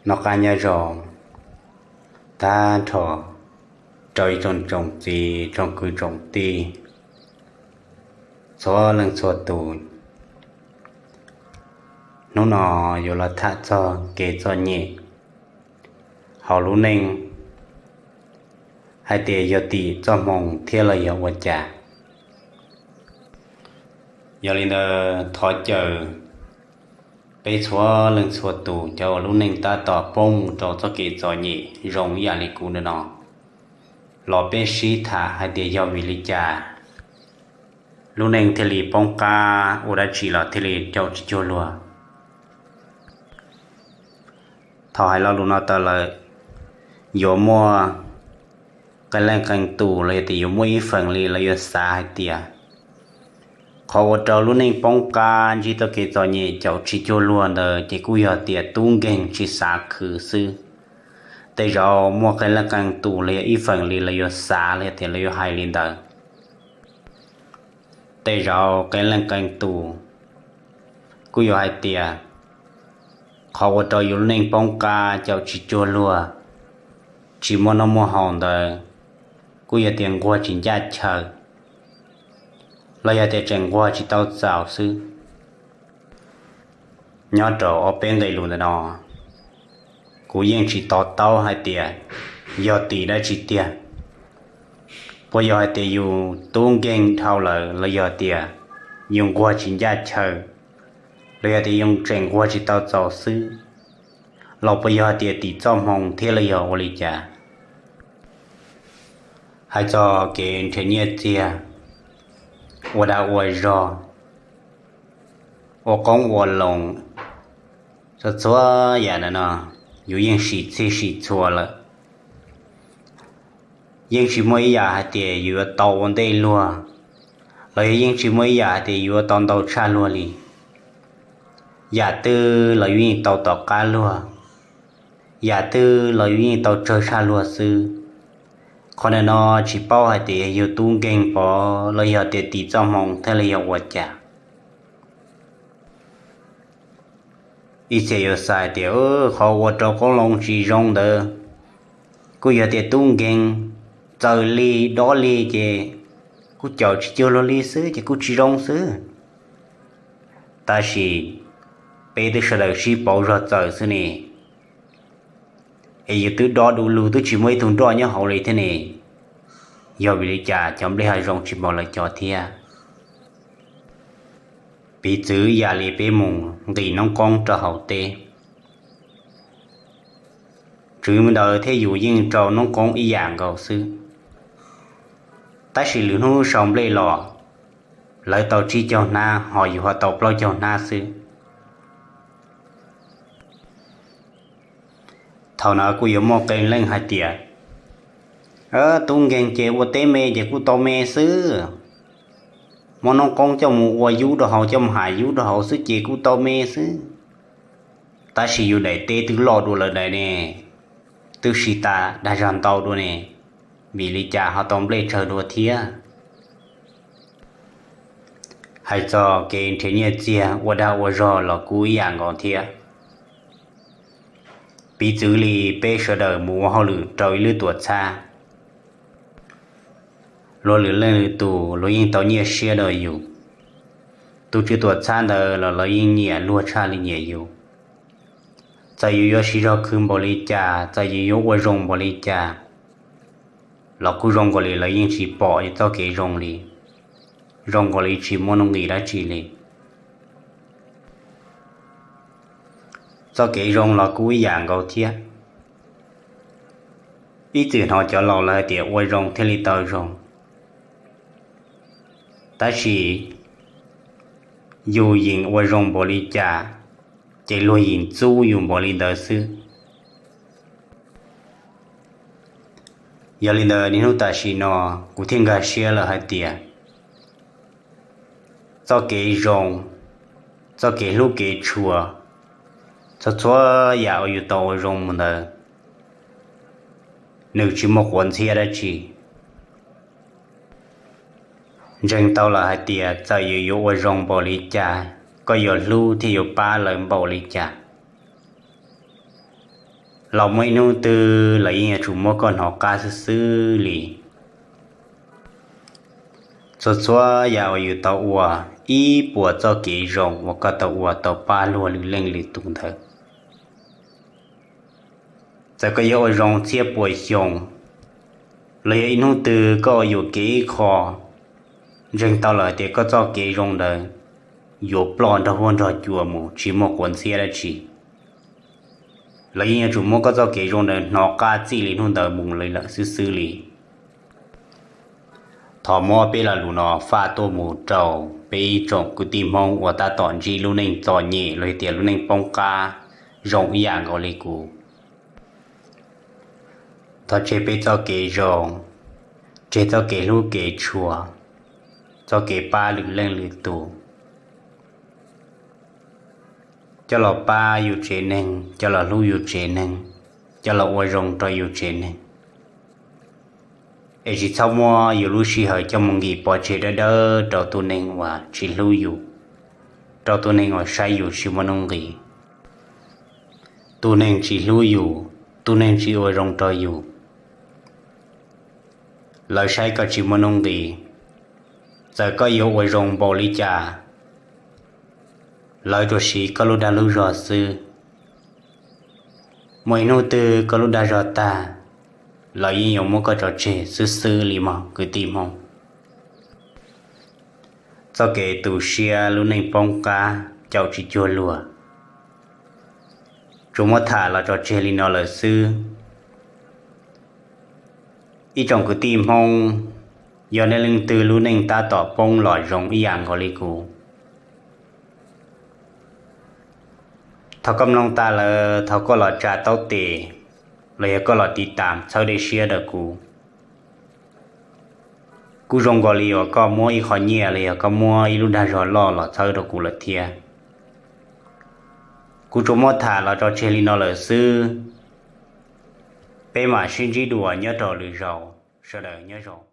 Noj qab nyob zoo tag nrho rau ib tsoom tsoom txiv tsoom kwv tsoom tij txhua leej txhua tus. Hnub no yuav los tham txog kev txom nyem hauv lub neej hais tias yog tim txoj hmoo thiab los yog ua cas. Yog li ntawd thov caw peb txhua leej txhua tus cov uas lub neej tab tom poob mus rau txoj kev txom nyem zoo ib yam li kuv ntawm no, los peb sib tham hais tias yog vim li cas lub neej thiaj li poob qab, ua dab tsi los thiaj li caum tsis cuag luag. Thaum hais lo lus no tawm lawm, yuav muaj qee leej qee tus los yog tias yuav muaj ib feem li lawv yuav xav hais tias qhov ua rau lub neej poob qab ntsib txoj kev txom nyem caum tsis cuag luag ntawd ces kuj yog tias tub nkeeg tsis xav khwv xwb. Tej zaum muaj qee leej qee tus los yog ib feem li lawv yuav xav los yog tias lawv yuav hais li ntawd. Tej zaum qee leej qee tus kuj yuav hais tias qhov ua rau yus lub neej poob qab caum tsis cuag luag, tsis muaj noj muaj haus ntawd kuj yog tias nquag tsis ncaj chaw, los yog tias tseem nquag tsis tau txaus xwb. Nyob rau ob peb nqe lus ntawm no, kuv yeej tsis to taub hais tias yog tim dab tsi tiag. Puas yog hais tias yus tub nkeeg dhau lawm los yog tias yus nquag tsis ncaj chaw, los yog tias yus tseem nquag tsis tau txaus xwb, los puas yog hais tias tim txoj hmoo thiab los yog ua li cas? Hais txog kev nrhiav nyiaj txiag, ua dag ua zog, ua qoob ua loo, txhua txhua yam ntawm no yus yeej sim txhij sim txhua lawm. Yeej tsis muaj ib yam hais tias yus yuav tau ua ntej luag, los yog yeej tsis muaj ib yam hais tias yus yuav tau ntau tshaj luag li. Yam twg los yus yeej tau tom qab luag, yam twg los yus yeej tau tsawg tshaj luag xwb. Qhov ntawm no tsis paub hais tias yog tub nkeeg pov los yog tias tim txoj hmoo thiab los yog ua cas. Ib txhia yuav xav tias qhov ua rau qoob loo tsis zoo ntawd kuj yog tias tub nkeeg, txawm li dob li ces kuj caum tsis cuag luag li xwb ces kuj tsis zoo xwb. Tab sis peb twb sawv daws sib pauv zog txawm xwb ne, es yus twb dob du lug twb tsis muaj ib tug nroj nyob hauv li thiab ne, yog vim li cas cov nplej ho zoo tsis npaum lawv cov thiab? Piv txwv yam li peb mus nqis noob qoob rau hauv teb, tswv ntawd thiab yus yeej rau noob qoob ib yam nkaus xwb, tab sis lwm hnub sau nplej los lawv tau tsib caug hnab ho yus ho tau plaub caug hnab xwb. Thaum no kuj yuav muaj qee leej hais tias, tub nkeeg ces ua teb me ces kuj tau me xwb, muab noob qoob coj mus ua yub rau hauv, coj mus ham yub rau hauv xwb ces kuj tau me xwb. Tab sis yus daim teb twb loj dua lawv daim ne, twb siv tas dag zog ntau dua ne, vim li cas ho tau nplej tsawg dua thiab? Hais txog kev nrhiav nyiaj txiag ua dag ua zog los kuj ib yam nkaus thiab. Piv txwv li peb sawv daws mus ua hauj lwm rau ib lub tuam txhab, luag lwm leej lwm tus luag yeej tau nyiaj siab rau yus. Tus tswv tuam txhab ntawd los lawv yeej nyiam luag tshaj li nyiam yus. Txawm yus yuav siv zog khwv npaum li cas, txawm yus yuav ua zoo npaum li cas, los kuj zoo nkaus li lawv yeej tsis pom yus txoj kev zoo li, zoo nkaus li tsis muaj nuj nqis dab tsi li. Txoj kev zoo los kuj ib yam nkaus thiab. Ib txwm hnov cov laus lawv hais tias ua zoo thiaj li tau zoo, tab sis yus yeem ua zoo npaum li cas, ces luag yeem txub yus npaum li ntawd xwb. Yog li ntawd niaj hnub tam sim no kuv thiaj nkag siab lawm hais tias txoj kev zoo, txoj kev hlub kev tshua, txhua txhua yam uas yus tau ua zoo mus ntawd, nws tsis muaj quav ntxhiab dab tsi. Ntseeg tau lawm hais tias txawm yus yuav ua zoo npaum li cas, koj yuav hlub thiab yuav pab lawv npaum li cas, los muaj ib hnub twg lawv yeej yuav tsum muab koj hnov qab xwb xwb li. Txhua txhua yam uas yus tau ua, ib puas txoj kev zoo uas koj tau ua tau pab luag lwm leej lwm tus ntawd, txawm koj yuav ua zoo txhiab puas xyoo, los yog ib hnub twg koj ua yuam kev ib qho, ntseeg tau lawm tias koj txoj kev zoo ntawd yuav ploj nrog huab nrog cua mus tsis muaj quav ntxhiab dab tsi, lawv yeej yuav tsum muab koj txoj kev zoo ntawd hnov qab txij li hnub ntawd mus li lawm xwb xwb li. Thov muab peb lo lus no faj tuaj mus rau peb ib tsoom kwv tij Hmoob uas tab tom ntsib lub neej txom nyem los yog tias lub neej poob qab zoo ib yam nkaus li kuv. Thov tseg peb txoj kev zoo, tseg txoj kev hlub kev tshua, txoj kev pab lwm leej lwm tus, coj los pab yus tsev neeg, coj los hlub yus tsev neeg, coj los ua zoo rau yus tsev neeg. Es tsis txhob muab yus lub sij hawm coj mus nkim pov tseg dawb dawb rau tus neeg uas tsis hlub yus, rau tus neeg uas saib yus tsis muaj nuj nqis, tus neeg tsis hlub yus, tus neeg tsis ua zoo rau yus. Lawv saib koj tsis muaj nuj nqis, txawm koj yuav ua zoo npaum li cas, lawv tsuas siv koj lub dag lub zog xwb. Muaj ib hnub twg koj lub dag zog tag, lawv yeej yuav muab koj tso tseg xwb xwb li mog kwv tij Hmoob. Txoj kev tu siab lub neej poob qab caum tsis cuag luag, tsuas muab tham los tso tseg li no lawm xwb. Ib tsoom kwv tij Hmoob, yog nej leej twg lub neej tab tom poob los zoo ib yam nkaus li kuv, thov koj mloog tas lawm thov koj los tsa taub tes, los yog koj los tiv tas txhawb dej siab rau kuv. Kuj zoo nkaus li uas koj muab ib qho nyiaj los yog koj muab ib lub dag zog loj los txhawb rau kuv lawm thiab. Kuv tsuas muab tham los tso tseg li no lawm xwb. Peb mam sib ntsib dua nyob rau lwm zaus, sawv daws nyob zoo.